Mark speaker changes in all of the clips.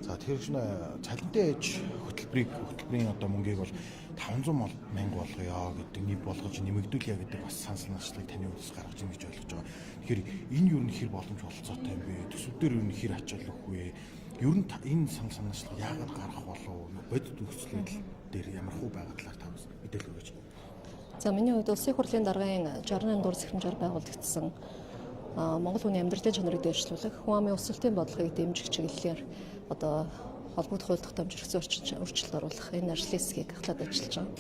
Speaker 1: За, тэгэхээр шинэ цалинтай ээж хөтөлбөрийн одоо мөнгийг бол 500 мянга болгоё гэдэг, нэг болгож нэмэгдүүлье гэдэг бас санал санаачлагыг таны үгс гаргаж ийн гэж ойлгож байгаа. Тэгэхээр энэ юу нь хэр боломж бололцоотой юм бэ? Төсөв дээр юу нь хэр ачаал өгөх вэ? Ер нь энэ санал санаачлаг яагаад гаргах болов? Бодит нөхцөл байдал дээр ямар хуу байгаа талаар та бас мэдээлэл өгөөч.
Speaker 2: За, миний хувьд Улсын хурлын даргын 68 дугаар захирамжаар байгуулагдсан Монгол хүний амьдралын чанарыг дэвшлүүлэх, хүн амын өсөлтийн бодлогыг дэмжих чиглэлээр одоо холбогдох хууль тогтоомж эрх зүйн өөрчлөлт оруулах энэ ажлын хэсгийг ахлаад ажиллаж байгаа.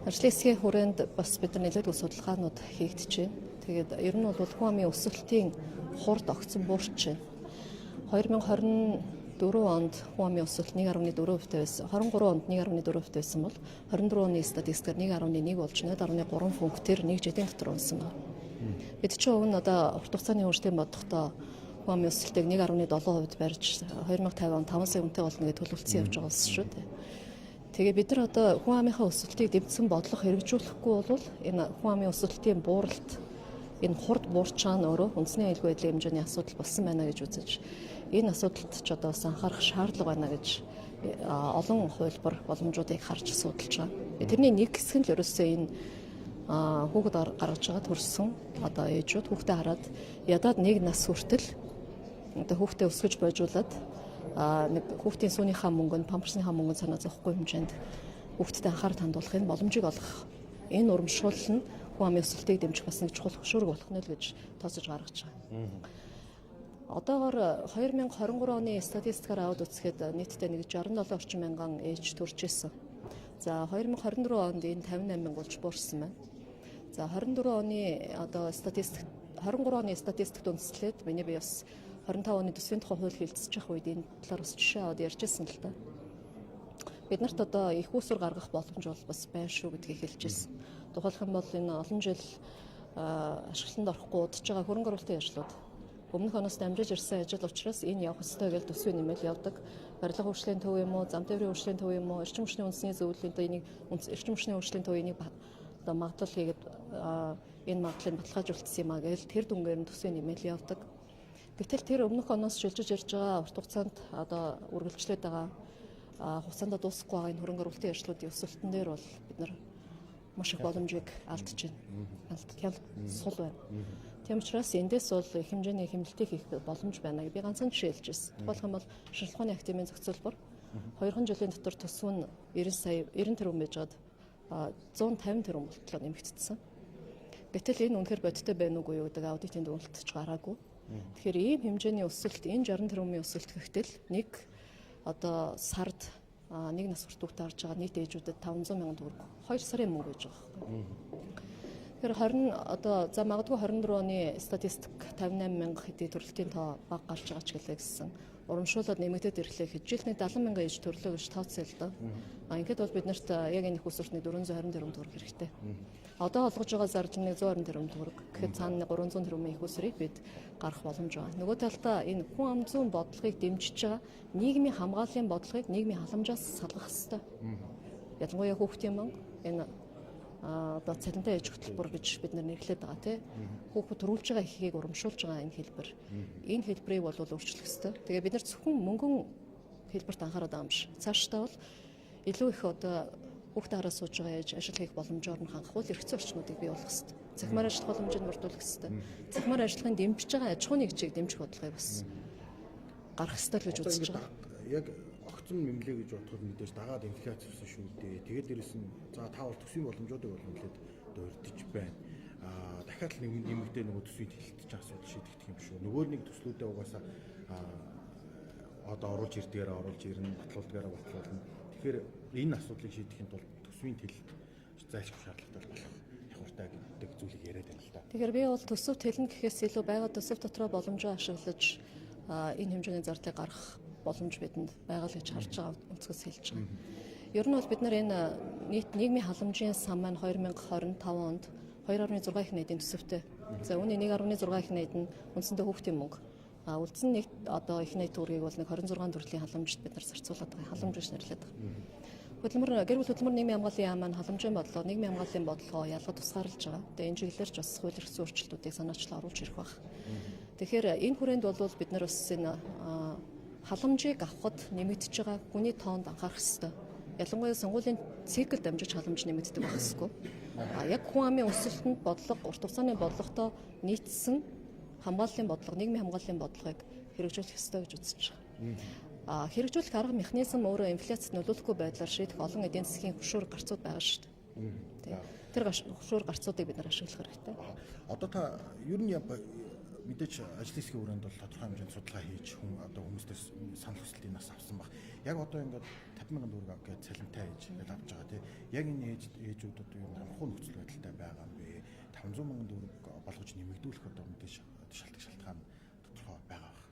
Speaker 2: Ажлын хэсгийн хүрээнд бас бид нар нэлээдгүй судалгаанууд хийгдэж байна. Тэгээд ер нь бол хүн амын өсөлтийн хурд огцон буурч байна. 2024 онд хүн амын өсөлт 1.4% байсан. 23 онд 1.4% байсан бол 24 оны статистикээр 1.1 болж 0.3 пунктээр нэг жилийн дотор унсан байна. Бид чинь өмнө одоо урт хугацааны хөгжлийн бодлоготой хүн амын өсөлтийг 1.7% барьж 2050 он 5 сая хүнтэй болно гэж төлөвлөсөн явж байгаа болсон шүү дээ. Тэгээ бид нар одоо хүн амынхаа өсөлтийг дэмжсэн бодлого хэрэгжүүлэхгүй бол энэ хүн амын өсөлтийн бууралт, энэ хурд буурчаа нь өөрөө үндэсний аюулгүй байдлын хэмжээний асуудал болсон байна гэж үзэж, энэ асуудалд ч одоо бас анхаарах шаардлага байна гэж олон хувилбар боломжуудыг харж судалж байгаа. Тэрний нэг хэсэг нь л ерөөсөө энэ хүүхэд гаргаж байгаа төрсөн одоо ээжүүд хүүхдээ хараад ядаад нэг нас хүртэл одоо хүүхдээ өсгөж бойжуулаад нэг хүүхдийн сүүнийхээ мөнгө нь, памперсныхаа мөнгө нь санаа зовхгүй хэмжээнд хүүхдэд анхаарал хандуулахын боломжийг олгох энэ урамшуул нь хүн амын өсөлтийг дэмжих бас нэг чухал хөшүүрэг болох нь л гэж тооцож гаргаж байгаа. Одоогор 2023 оны статистикаар аваад үзэхэд нийтдээ нэг 67 орчим мянган ээж төрж исэн. За, 2024 онд энэ 58 мянга болж буурсан байна. За, 24 оны одоо статистик, 23 оны статистикт үндэслээд миний би бас 25 оны төсвийн тухай хууль хэлэлцэж явах үед энэ талаар бас жишээ аваад ярьж ирсэн л та. Бид нарт одоо их усүр гаргах боломж бол бас байна шүү гэдгийг хэлж ирсэн. Тухайлх юм бол энэ олон жил ашиглалтанд орохгүй удаж байгаа хөрөнгө оруулалтын ажлууд өмнөх оноос дамжиж ирсэн ажил учраас энэ явах ёстой гэж төсвийн нэмэл явдаг. Барилга хөгжлийн төв юм уу, зам тээврийн хөгжлийн төв юм уу, эрчим хүчний үндэсний зөвлөлийн одоо энийг эрчим хүчний хөгжлийн төв энийг одоо магадлал хийгээд энэ магадлалыг баталгаажуулсан юм а гэж тэр дүнгээр нь төсвийн нэмэл явдаг. Гэтэл тэр өмнөх оноос шилжиж ирж байгаа, урт хугацаанд одоо үргэлжлээд байгаа, хугацаанд дуусахгүй байгаа энэ хөрөнгө оруулалтын ажлуудын өсөлтөн дээр бол бид нар маш их боломжийг алдаж байна. Алдтал сул байна. Тийм учраас эндээс бол их хэмжээний хэмнэлтийг хийх боломж байна гэж би ганцхан жишээ хэлж байсан. Тухайлх юм бол шинжлэх ухааны академийн зохицуулбар 2 жилийн дотор төсөв нь 90 сая 90 тэрбум байжгаад 150 тэрбум болтлоо нэмэгдсэн. Гэтэл энэ үнэхээр бодиттой байна уугүй юу гэдэг аудитын дүгнэлт ч гараагүй. Тэгэхээр ийм хэмжээний өсөлт, энэ 60 тэрбумын өсөлт гэхтэл нэг одоо сард нэг нас хүртүүхтэй харж байгаа нийт ээжүүдэд 500 мянган төгрөг 2 сарын мөнгө байж байгаа байхгүй. Тэгэхээр 20 одоо за магадгүй 24 оны статистик 58 мянга хэдий төрөлтийн тоо бага гарч байгаа ч гэлээ гэсэн урамшуулаад нэмэгдээд ирлээ гэхэд жилд нэг 70 мянган ээж төрлөө гэж тооцъё л доо. А ингээд бол бид нарт яг энэ их усүрт нэг 420 тэрбум төгрөг хэрэгтэй. Одоо олгож байгаа зардал нэг 120 тэрбум төгрөг. Гэхэд цаана 300 тэрбумын их усрыг бид гаргах боломж байгаа. Нөгөө талдаа энэ хүн ам зүйн бодлогыг дэмжиж байгаа нийгмийн хамгааллын бодлогыг нийгмийн халамжаас салгах хэрэгтэй. Ялангуяа хүүхдийн мөнгө, энэ одоо цалинтай ээж хөтөлбөр гэж бид нар нэрлэдэг байгаа, тий. Хүүхэд төрүүлж байгаа эхийг урамшуулж байгаа энэ хэлбэр. Энэ хэлбэрийг бол өөрчлөх ёстой. Тэгээ бид нар зөвхөн мөнгөн хэлбэрт анхаарал байгаа юм биш. Цаашдаа бол илүү их одоо хүүхдээ хараа сууж байгаа ээж ажил хийх боломжоор нь хангах бол эрх зүйн орчнуудыг бий болгох ёстой. Цахимаар ажиллах боломжийг мөрдүүлэх ёстой. Цахимаар ажиллахын дэмжиж байгаа аж ахуйн нэгжийг дэмжих бодлогыг бас гаргах ёстой л гэж үзэж байгаа.
Speaker 1: Яг огцом нэмлээ гэж бодоход мэдээж дагаад инфляц өссөн шүү дээ. Тэгээд дээрэс нь за та бол төсвийн боломжуудыг бол нэлээд дурдж байна. Дахиад л нэмэгдээ нөгөө төсвийн тэлэлт чинь асуудал шийдэгдэх юм шүү. Нөгөө нэг төслүүдээ угаасаа одоо оруулж ирдгээрээ оруулж ирнэ, батлуулдгаараа батлуулна. Тэгэхээр энэ асуудлыг шийдэхин тулд төсвийн тэлэлт зайлшгүй шаардлагатай болох хуртай гэдэг зүйлийг яриад байна л да.
Speaker 2: Тэгэхээр би бол төсөв тэлнэ гэхээс илүү байгаа төсөв дотроо боломжоо ашиглаж энэ хэмжээний зардлыг гаргах боломж бидэнд байгаа л гэж харж байгаа өнцгөөс хэлж байгаа. Ер нь бол бид нар энэ нийт нийгмийн халамжийн сан маань 2025 онд 2.6 их найдын төсөвтэй. За, үүний 1.6 их найд нь үндсэндээ хүүхдийн мөнгө. А үлдсэн нэг одоо их найд төгрөгийг бол нэг 26 төрлийн халамжид бид нар зарцуулаад байгаа. Халамж гэж нэрлэдэг байгаа. Хөдөлмөр гэр бүл хөдөлмөр нийгмийн хамгааллын яам маань халамжийн бодлого, нийгмийн хамгааллын бодлогоо ялгаж тусгаарлаж байгаа. Тэгээ энэ чиглэлээр ч бас хууль эрх зүйн өөрчлөлтүүдийг санаачлан оруулж ирэх байх. Тэгэхээр энэ хүрээнд бол бид нар бас энэ Халамжийг авахд нэмэгдэж байгаа хүний тоонд анхаарах ёстой. Ялангуяа сонгуулийн цикл дамжиж халамж нэмэгддэг байх ёсгүй. А яг хүн амын өсөлтөнд бодлого, урт хугацааны бодлоготой нийцсэн хамгааллын бодлого, нийгмийн хамгааллын бодлогыг хэрэгжүүлэх ёстой гэж үзэж байгаа. А хэрэгжүүлэх арга механизм өөрөө инфляцид нөлөөлөхгүй байдлаар шийдэх олон эдийн засгийн хөшүүрэг гарцууд байгаа шүү дээ. Тэр хөшүүрэг гарцуудыг бид нар ашиглах хэрэгтэй.
Speaker 1: Одоо та ер нь мэдээж ажлын хэсгийн өрөөнд бол тодорхой хэмжээнд судалгаа хийж хүн одоо хүмүүстээс санал хүсэлтийг нас авсан баг. Яг одоо ингээд 50 мянган төгрөг гэж цалинтай ээж гэж авч байгаа тий. Яг энэ ээжүүд одоо ер нь амархуу нөхцөл байдалтай байгаа юм бэ? 500 мянган төгрөг болгож нэмэгдүүлэх одоо мэдээж шалтгаан тодорхой байгаа баг.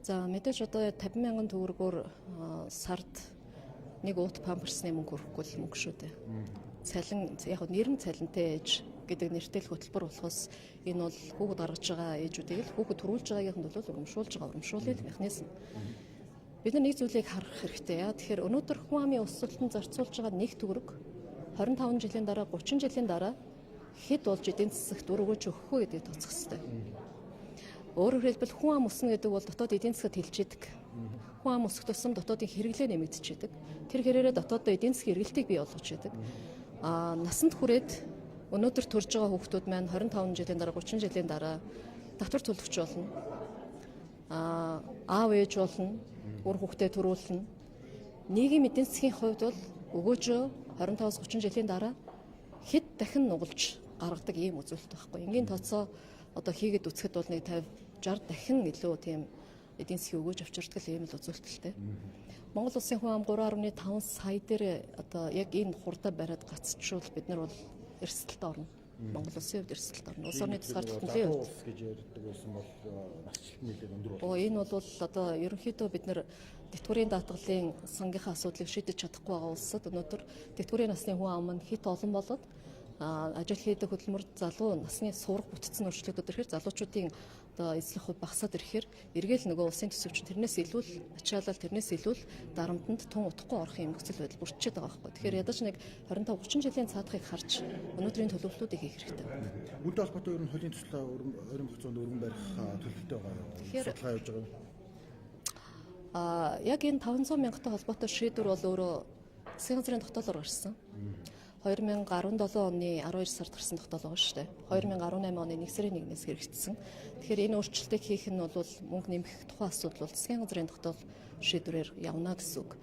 Speaker 2: За мэдээж одоо 50 мянган төгрөгөөр сард нэг уут памперсны мөнгө хүрэхгүй л мөнгө шүү дээ. Цалин яг нэр нь цалинтай ээж гэдэг нэртэй л хөтөлбөр болохоос энэ бол хүүхэд гаргаж байгаа ээжүүдийг л хүүхэд төрүүлж байгаагийнх нь бол урамшуулж байгаа урамшууллын механизм. Бид нар нэг зүйлийг харах хэрэгтэй. Яа тэгэхээр өнөөдөр хүн амын өсөлтөнд зарцуулж байгаа нэг төгрөг 25 жилийн дараа 30 жилийн дараа хэд болж эдийн засагт үр өгөөж өгөх вэ гэдгийг тооцох хэрэгтэй. Өөрөөр хэлбэл хүн ам өснө гэдэг бол дотоод эдийн засагт хилж идэг. Хүн ам өсөх тусам дотоодын хэрэглээ нэмэгдэж идэг. Тэр хэрээрээ дотоодоо эдийн засгийн эргэлтийг бий болгож идэг. А насанд хүрээд өнөөдөр төрж байгаа хүүхдүүд маань 25 жилийн дараа 30 жилийн дараа татвар төлөгч болно. А аав ээж болно, үр хүүхдээ төрүүлнэ. Нийгэм эдийн засгийн хувьд бол өгөөжөө 25-30 жилийн дараа хэд дахин нугалж гаргадаг ийм үзүүлэлт байхгүй. Энгийн тооцоо одоо хийгээд үзэхэд бол нэг 50 60 дахин илүү тийм эдийн засгийн өгөөж авчирдаг л ийм л үзүүлэлттэй. Монгол улсын хүн ам 3.5 сая дээр одоо яг энэ хурдаа бариад гацчвал бид нар бол эрсдэлд орно. Монгол улсын хувьд эрсдэлд орно. Улс орны тусгаарлалт
Speaker 1: улс гэж ярьдаг байсан бол насжилт нэлээд өндөр болно.
Speaker 2: Энэ бол одоо ерөнхийдөө бид нар тэтгэврийн даатгалын сангийнхаа асуудлыг шийдэж чадахгүй байгаа улсад өнөөдөр тэтгэврийн насны хүн ам нь хэт олон болоод ажил хийдэг хөдөлмөр залуу насны сурах бүтцэн өөрчлөгдөд ирэхээр залуучуудын одоо эзлэх хувь багасаад ирэхээр эргээл нөгөө улсын төсөвч тэрнээс илүү л ачаалал тэрнээс илүү л дарамтанд тун утахгүй орох юм нөхцөл байдал бүрдчихэд байгаа байхгүй. Тэгэхээр ядаж нэг 25 30 жилийн цаадахыг харж өнөөдрийн төлөвлөлтүүдийг хийх хэрэгтэй.
Speaker 1: Үүнтэй холбоотой ер нь хуулийн төслөө өргөн хугацаанд өргөн барих төлөвлөлтөй байгаа юу? Судалгаа явуулж байгаа юм.
Speaker 2: Яг энэ 500 мянгтай холбоотой шийдвэр бол өөрөө засгийн газрын тогтоолоор гарсан. 2017 оны 12 сард гарсан тогтоол байгаа шүү дээ. 2018 оны 1 сарын 1-ээс хэрэгжсэн. Тэгэхээр энэ өөрчлөлтийг хийх нь бол мөнгө нэмэх тухайн асуудал бол засгийн газрын тогтоол шийдвэрээр явна гэсэн үг.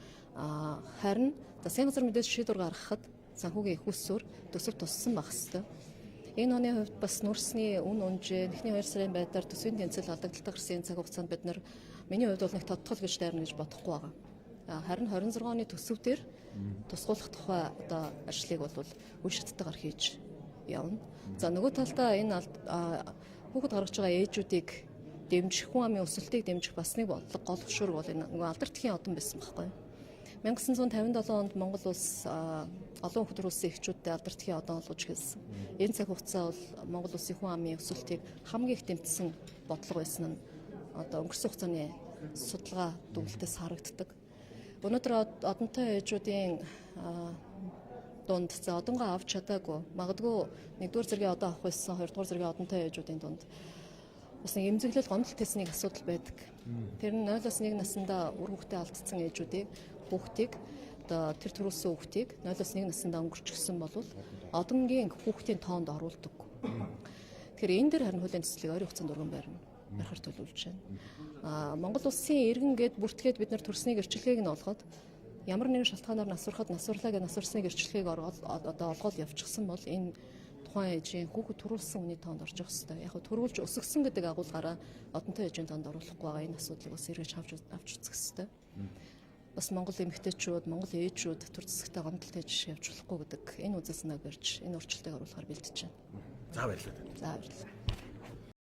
Speaker 2: Харин засгийн газар мэдээж шийдвэр гаргахад санхүүгийн их усүр төсөв туссан байх хэвээр. Энэ оны хувьд бас нүрсний үн унжээ, эхний 2 сарын байдлаар төсвийн тэнцэл алдагдaltaй гарсан цаг хугацаанд бид нар миний хувьд бол нэг тодтол гэж дайрна гэж бодохгүй байгаа. Харин 26 оны төсөв дээр тусгуулах тухай одоо ажлыг бол үе шаттайгаар хийж явна. За нөгөө талдаа энэ хүүхэд гаргаж байгаа ээжүүдийг дэмжих, хүн амын өсөлтийг дэмжих бас нэг бодлого гол хөшүүрэг бол энэ нөгөө алдар тхийн одон байсан байхгүй юу? 1957 онд Монгол улс олон хүүхэд төрүүлсэн эхчүүдтэй алдар тхийн одон олгож эхэлсэн. Энэ цаг хугацаа бол Монгол улсын хүн амын өсөлтийг хамгийн их дэмжсэн бодлого байсан нь одоо өнгөрсөн хугацааны судалгаа дүгнэлтээс харагддаг. Өнөөдөр одонтой ээжүүдийн дунд за одонгоо авч чадаагүй. Магадгүй нэгдүгээр зэргийн одон авах байсан, хоёрдугаар зэргийн одонтой ээжүүдийн дунд бас нэг эмзэглэл гомдол тэсний асуудал байдаг. Тэр нь 0-1 наснда үр хүүхдээ алдсан ээжүүдийг хүүхдийг одоо тэр төрүүлсэн хүүхдийг 0-1 наснда өнгөрчихсөн бол одонгийн хүүхдийн тоонд оруулдаг. Тэгэхээр энэ дэр харин хуулийн төслийг ойрын хугацаанд өргөн барина. Барихаар төлөвлөж байна. Монгол улсын иргэн гээд бүртгээд бид нар төрсний гэрчлэгийг нь олгоод ямар нэгэн шалтгаанаар нас барахад нас барлаа гэж нас барсны гэрчлэгийг оргоод одоо олгоод явчихсан бол энэ тухайн ээжийн хүүхэд төрүүлсэн хүний тоонд орж явах хэрэгтэй. Яг нь төрүүлж өсгсөн гэдэг агуулгаараа одонтой ээжийн тоонд оруулахгүй байгаа энэ асуудлыг бас эргэж авч үзэх хэрэгтэй. Бас Монгол эмэгтэйчүүд, Монгол ээжүүд төр зэсэгтэй гомдолтой жишээ явж болохгүй гэдэг энэ үзэл санааг барьж энэ өөрчлөлтийг оруулахар бэлдэж байна.
Speaker 1: За баярлалаа.
Speaker 2: За баярлалаа.